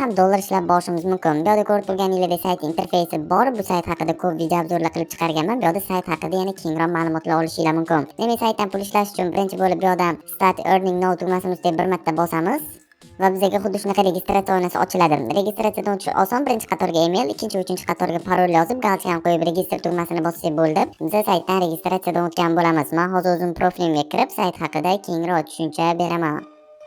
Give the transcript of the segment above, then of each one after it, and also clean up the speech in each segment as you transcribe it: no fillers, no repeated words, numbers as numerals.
ham dollar ishlab borishimiz mumkin. Bu yerda ko'rib turganingizdek sayt interfeysi bor. Bu sayt haqida ko'p video обзор lar qilib chiqarganman. Bu yerda sayt haqida yana kengroq ma'lumotlar olishinglar mumkin. Demak, saytdan pul ishlash uchun birinchi bo'lib bu yerdan Start Earning Now tugmasini ustiga bir marta bosamiz va bizga xuddi shunaqa registratsiya oynasi ochiladi. Registratsiyadan o'tish oson. Birinchi qatorga email, ikkinchi va uchinchi qatorga parol yozib, галочка ni qo'yib, register tugmasini bossak bo'ldi. Biz saytdan registratsiyadan o'tgan bo'lamiz. Men hozir o'zim profilimga kirib, sayt haqida kengroq tushuncha beraman.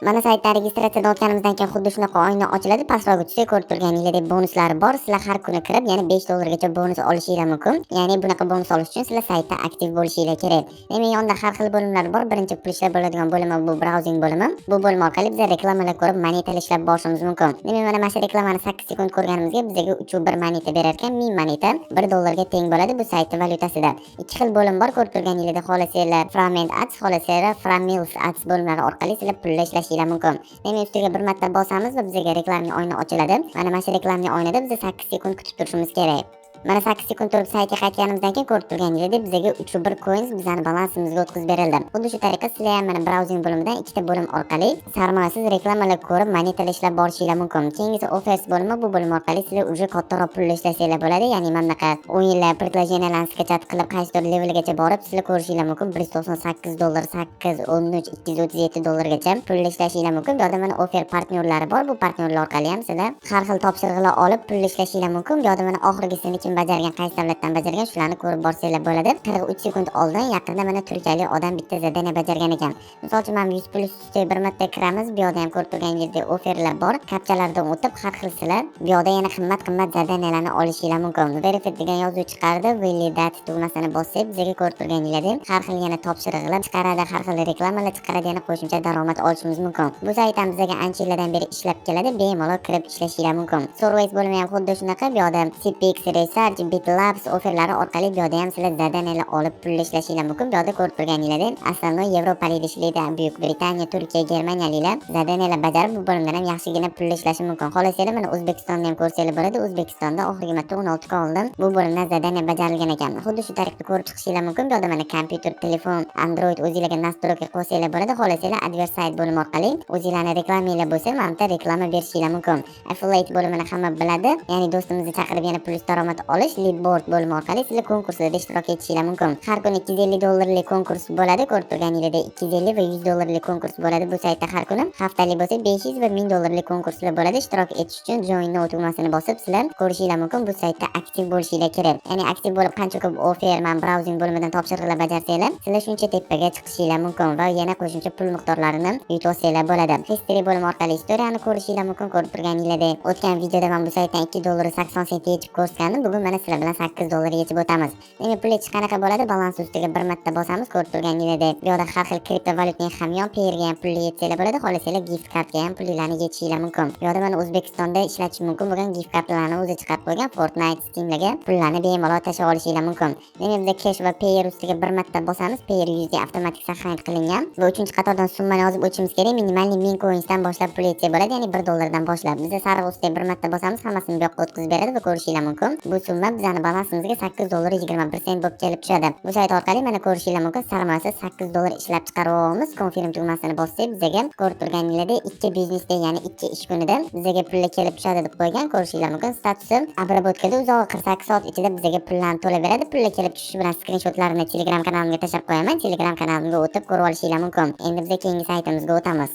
Mana saytdan registratsiyadan o'tganimizdan keyin xuddi shunaqa oyna ochiladi. Pastroqga tushsak, ko'rib turganingizdek bonuslari bor. Sizlar har kuni kirib, yana 5 dollargacha bonus olishinglar mumkin. Ya'ni bunaqa bonus olish uchun sizlar saytda aktiv bo'lishinglar kerak. Demak, yonda har xil bo'limlar bor. Birinchi pul ishlab bo'ladigan bo'limi bu browsing bo'limi. Bu bo'lim orqali biz reklamalar ko'rib, monetalar ishlab borishimiz mumkin. Demak, mana shu reklamani 8 sekund ko'rganimizga bizga 3,1 moneta berar ekan. 1000 moneta 1 dollarga teng bo'ladi bu saytning valyutasida. Ikki xil bo'lim bor, ko'rib turganingizdek xohlasanglar Fragment Ads, xohlasanglar Framils Ads bo'limlari orqali sizlar pul ishlashinglar mumkin. Demak, ustiga bir marta bosamiz va bizga reklamli oyna ochiladi. Mana shu reklamli oynada biz 8 sekund kutib turishimiz kerak. Mana 8 sekund turib saytga qaytganimizdan keyin ko'rib turganingizdek bizga 3,1 coins bizani balansimizga o'tkazib berildi. Xuddi shu tariqa sizlar ham mana browsing bo'limidan ikkita bo'lim orqali sarmoyasiz reklamalar ko'rib, monetalar ishlab borishinglar mumkin. Keyingisi offers bo'limi. Bu bo'lim orqali sizlar уже kattaroq pul ishlasanglar bo'ladi. Ya'ni mana bunaqa o'yinlar, предложения larni скачать qilib, qaysidir levelgacha borib, sizlar ko'rishinglar mumkin. 198 dollar, 8, 13, 237 dollargacha pul ishlashinglar mumkin. Bu yerda mana offer partnyorlari bor. Bu partnyorlar orqali ham sizlar har xil topshiriqlar olib pul ishlashinglar mumkin. Bu yerda mana oxirgisini kim bajargan, qaysi davlatdan bajargan, shularni ko'rib borsanglar bo'ladi. 43 sekund oldin yaqinda mana turkiyalik odam bitta задание bajargan ekan. Misol uchun, mana 100 plyus ustiga bir marta kiramiz. Bu yerda ham ko'rib turganingizdek offerlar bor. Captcha lardan o'tib, har xil sizlar bu yerda yana qimmat-qimmat задания larni olishinglar mumkin. Verified degan yozuv chiqardi. Validate tugmasini bossak, bizga ko'rib turganingizdek har xil yana topshiriqlar chiqaradi, har xil reklamalar chiqaradi, yana qo'shimcha daromad olishimiz mumkin. Bu sayt ham bizga ancha yillardan beri ishlab keladi. Bemalol kirib ishlashinglar mumkin. Surveys bo'limi ham xuddi shunaqa. Bu yerda CPX Research, BitLabs offerlari orqali bu yerda ham sizlar задания lar olib pul ishlashinglar mumkin. Bu yerda ko'rib turganingizdek, основной yevropalik ishlaydi, Buyuk Britaniya, Turkiya, Germaniyaliklar задания lar bajarib, bu bo'limdan ham yaxshigina pul ishlashi mumkin. Xohlasanglar, mana O'zbekistonni ham ko'rsanglar bo'ladi. O'zbekistonda oxirgi marta 16 kun oldin bu bo'limdan задание bajarilgan ekan. Xuddi shu tariqda ko'rib chiqishinglar mumkin. Bu yerda mana kompyuter, telefon, Android o'zinglarga настройка qo'ysanglar bo'ladi. Xohlasanglar, advertise bo'limi orqali o'zinglarni reklamanglar bo'lsa, mana bu yerda reklama berishinglar mumkin. Affiliate bo'limini hamma biladi. Ya'ni do'stimizni chaqirib yana plyus daromad olish. Leaderboard bo'limi orqali sizlar konkurslarda ishtirok etishinglar mumkin. Har kuni 250 dollarlik konkurs bo'ladi. Ko'rib turganingizdek 250 va 100 dollarlik konkurs bo'ladi bu saytda har kuni. Haftalik bo'lsa 500 va 1000 dollarlik konkurslar bo'ladi. Ishtirok etish uchun Join Now tugmasini bosib, sizlar ko'rishinglar mumkin. Bu saytda aktiv bo'lishinglar kerak. Ya'ni aktiv bo'lib, qancha ko'p offer, man browsing bo'limidan topshiriqlar bajarsanglar, sizlar shuncha tepaga chiqishinglar mumkin va yana qo'shimcha pul miqdorlarini yutib olsanglar bo'ladi. History bo'limi orqali история ni ko'rishinglar mumkin. Ko'rib turganingizdek, o'tgan videoda men bu saytdan 2 dollar 80 sent yechib ko'rsatgandim. Bugun mana sizlar bilan 8 dollar yechib o'tamiz. Demak, pul yechish qanaqa bo'ladi? Balans ustiga bir marta bosamiz. Ko'rib turganingizdek, bu yerda har xil kriptovalyutning hamyon Payeerga ham pulni yechsanglar bo'ladi. Xohlasanglar, gift kartga ham pullarni yechishinglar mumkin. Bu yerda mana O'zbekistonda ishlatish mumkin bo'lgan gift kartlarni o'zi chiqarib qo'ygan. Fortnite, Steamlarga pullarni bemalol tashlab olishinglar mumkin. Demak, bizda cash va Payeer ustiga bir marta bosamiz. Payeer USD avtomatik сохранить qilingan va uchinchi qatordan summani yozib o'tishimiz kerak. Минимальный 1000 coinsdan boshlab pul yechsak bo'ladi, ya'ni 1 dollardan boshlab. Biza sariq ustiga bir marta bosamiz, hammasini bu yoqqa o'tkazib beradi va ko'rishinglar mumkin. Bu summa bizani balansimizga 8 dollar 21 sent bo'lib kelib tushadi. Bu sayt orqali mana ko'rishinglar mumkin, sarmoyasiz 8 dollar ishlab chiqaryapmiz. Confirm tugmasini bossak, bizaga ko'rib turganingizdek 2 biznesda, ya'ni 2 ish kunida bizaga pullar kelib tushadi deb qo'ygan. Ko'rishinglar mumkin. Statusi обработка da, uzog'i 48 soat ichida bizaga pullarni to'lab beradi. Pullar kelib tushishi bilan skrinshotlarini Telegram kanalimga tashlab qo'yaman. Telegram kanalimga o'tib ko'rib olishinglar mumkin. Endi biz keyingi saytimizga o'tamiz.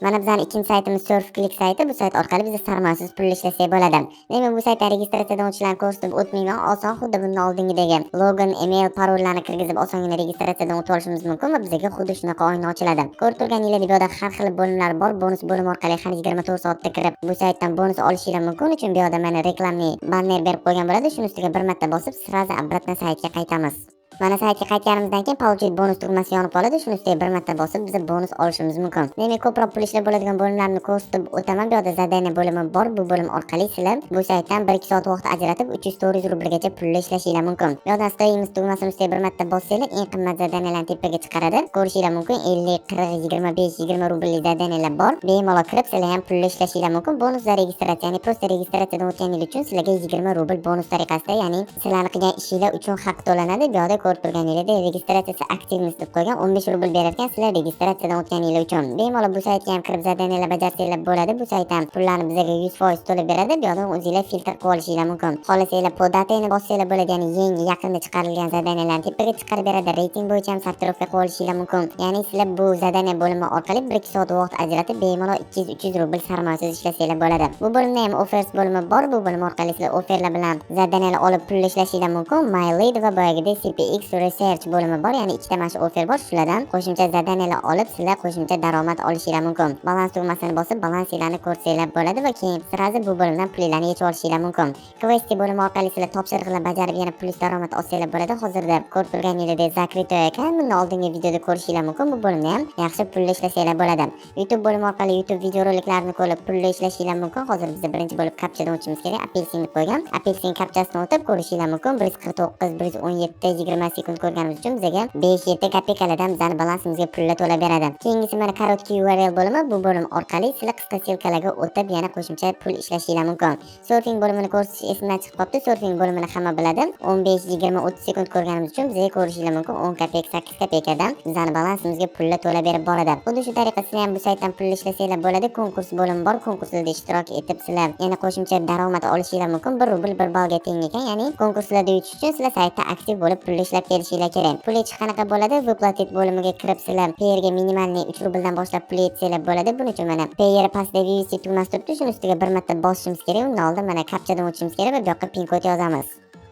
Mana bizani ikkinchi saytimiz Surf Click sayti. Bu sayt orqali biz sarmoyasiz pul ishlasak bo'ladi. Demak, bu saytda registratsiyadan o'tishlarni ko'rsatib o'tmayman. Oson, xuddi bundan oldingidagi login, email, parollarni kirgizib, osongina registratsiyadan o'tib olishimiz mumkin va bizga xuddi shunaqa oyna ochiladi. Ko'rib turganingizdek, bu yerda har xil bo'limlar bor. Bonus bo'limi orqali har 24 soatda kirib, bu saytdan bonus olishinglar mumkin. Uchun bu yerda mana рекламный banner berib qo'ygan bo'ladi. Shuni ustiga bir marta bosib, сразу обратно saytga qaytamiz. Mana saytga qaytganimizdan keyin "Получить бонус" tugmasi yonib qoladi. Shuni ustiga bir marta bosib, biz bonus olishimiz mumkin. Demak, ko'proq pul ishlab bo'ladigan bo'limlarni ko'rsatib o'taman. Bu yerda задание bo'limi bor. Bu bo'lim orqali sizlar bu saytdan 1-2 soat vaqt ajratib 300-400 rublgacha pul ishlashinglar mumkin. Bu yerdan "Стоимость" tugmasini ustiga bir marta bossanglar, eng qimmat задания larni tepaga chiqaradi. Ko'rishinglar mumkin, 50, 40, 25, 20 rubllik задания lar bor. Bemalol kirib, sizlar ham pul ishlashinglar mumkin. Bonus за регистрацию, ya'ni просто registratsiyadan o'tganingiz uchun sizlarga 20 rubl bonus tariqasida, ya'ni sizlarni qilgan ishinglar uchun haq to'lanadi. Bu yerda Ko'rib turganingizdek, registratsiyasi активность deb qo'ygan, 15 rubl berar ekan sizlar registratsiyadan o'tganinglar uchun. Bemalol bu saytga ham kirib задания lar bajarsanglar bo'ladi. Bu sayt ham pullarni bizga 100% to'lab beradi. Bu yoqdan o'zinglar filtr qilib olishinglar mumkin. Xohlasanglar по дате ni bossanglar bo'ladi, ya'ni yangi yaqinda chiqarilgan задания larni tepaga chiqarib beradi. Reyting bo'yicha ham сортировка qilib olishinglar mumkin. Ya'ni sizlar bu задания bo'limi orqali 1-2 soat vaqt ajratib bemalol 200-300 rubl sarmoyasiz ishlasanglar bo'ladi. Bu bo'limda ham offers bo'limi bor. Bu bo'lim orqali sizlar offerlar bilan задания lar olib pul ishlashinglar mumkin. My Lead va boyagidek CPX Research bo'limi bor, ya'ni ikkita mana shu offer bor. Shulardan qo'shimcha задания lar olib sizlar qo'shimcha daromad olishinglar mumkin. Balans tugmasini bosib balansinglarni ko'rsanglar bo'ladi va keyin сразу bu bo'limdan pulinglarni yechib olishinglar mumkin. Квесты bo'limi orqali sizlar topshiriqlar bajarib yana plyus daromad olsanglar bo'ladi. Hozirda ko'rib turganingizdek закрыто ekan. Bundan oldingi videoda ko'rishinglar mumkin. Bu bo'limda ham yaxshi pul ishlasanglar bo'ladi. YouTube bo'limi orqali YouTube videoroliklarini ko'rib pul ishlashinglar mumkin. Hozir biz birinchi bo'lib kapchadan o'tishimiz kerak. Apelsin deb qo'ygan. Apelsin kapchasidan o'tib ko'rishinglar mumkin. 149, 117, 20 sekund ko'rganimiz uchun bizga 5-7 kopeykalardan bizani balansimizga pullar to'lab beradi. Keyingisi mana короткий URL bo'limi. Bu bo'lim orqali sizlar qisqa ссылка larga o'tib yana qo'shimcha pul ishlashinglar mumkin. Surfing bo'limini ko'rsatish esimdan chiqib qolibdi. Surfing bo'limini hamma biladi. 15, 20, 30 sekund ko'rganimiz uchun bizga ko'rishinglar mumkin 10 kopeyka, 8 kopeykadan bizani balansimizga pullar to'lab berib boradi. Xuddi shu tariqa sizlar ham bu saytdan pul ishlasanglar bo'ladi. Konkurs bo'limi bor. Konkurslarda ishtirok etib sizlar yana qo'shimcha daromad olishinglar mumkin. 1 rubl 1 ballga teng ekan. Ya'ni konkurslarda yutish uchun sizlar saytda aktiv bo'lib pul ishlab kelishinglar kerak. Pul yechish qanaqa bo'ladi? Выплатить bo'limiga kirib sizlar Payeerga минимальный 3 rubldan boshlab pul yetsanglar bo'ladi. Buning uchun mana Payeer pastda вывести tugmasi turibdi. Shuni ustiga bir marta bosishimiz kerak. Undan oldin mana kapchadan o'tishimiz kerak va bu yoqqa pin kod yozamiz.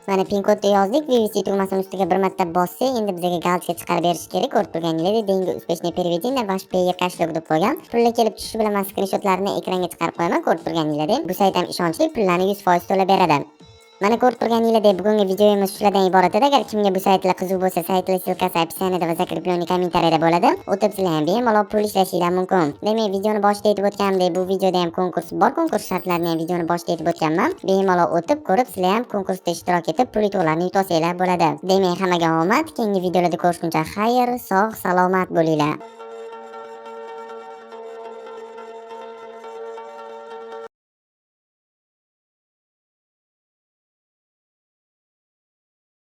Mana pin kodni yozdik, вывести tugmasini ustiga bir marta bossak, endi bizga галочка chiqarib berishi kerak. Ko'rib turganingizdek, деньги успешно переведены на ваш Payeer кошелек deb qo'ygan. Pullar kelib tushishi bilan men skrinshotlarini ekranga chiqarib qo'yaman. Ko'rib turganingizdek, bu sayt ham ishonchli, pullarni 100% to'lab beradi. Mana ko'rib turganingizdek, bugungi videomiz shulardan iborat edi. Agar kimga bu saytlar qiziq bo'lsa, saytlar ссылка si описание da va закрепленный комментарий da bo'ladi. O'tib sizlar ham bemalol pul ishlashinglar mumkin. Demak, videoni boshida aytib o'tganimdek, bu videoda ham konkurs bor. Konkurs shartlarini ham videoni boshida aytib o'tganman. Bemalol o'tib ko'rib, sizlar ham konkursda ishtirok etib, pul yutuqlarni yutolsanglar bo'ladi. Demak, hammaga omad. Keyingi videolarda ko'rishguncha xayr, sog', salomat bo'linglar.